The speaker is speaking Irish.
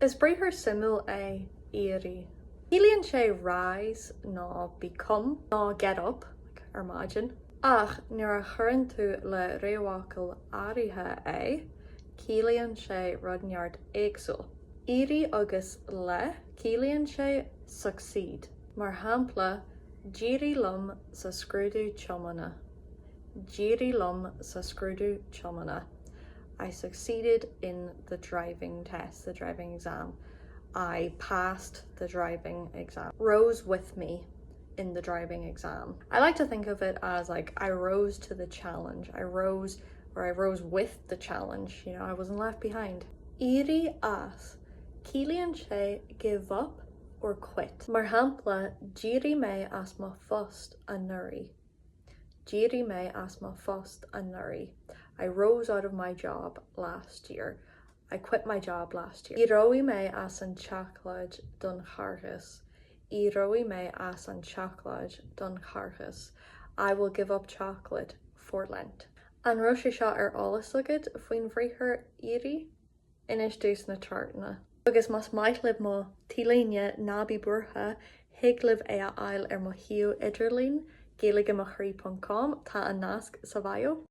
Is briathar suimiúil é éirí. Ciallaíonn sé rise nó become nó get up like, ar maidin. Ach nuair a chuireann tú le réamhfhocal áirithe é, ciallaíonn sé rud neart éagsúil. Éirí agus le, ciallaíonn sé succeed. Mar shampla, d'éirigh liom sa scrúdú tiomána. D'éirigh liom sa scrúdú tiomána. I succeeded in the driving test, the driving exam. I passed the driving exam. Rose with me in the driving exam. I like to think of it as like I rose to the challenge. I rose or I rose with the challenge, you know, I wasn't left behind. Éirí as. Ciallaíonn sé give up or quit. Mar shampla, d'éirigh mé as mo phost anuraidh. D'éirigh mé as mo phost anuraidh. I rose out of my job last year. I quit my job last year. Éireoidh mé as an tseacláid don Charghas. Éireoidh mé as an tseacláid don Charghas. I will give up chocolate for Lent. An raibh sé seo ar eolas agat faoin bhriathar éirí? Inis domh sna tráchtanna. Agus más maith libh mo t-léine ná bí buartha, thig libh é a fháil ar mo shuíomh idirlín, gaeilgeimochroí.com, tá an nasc sa bhio.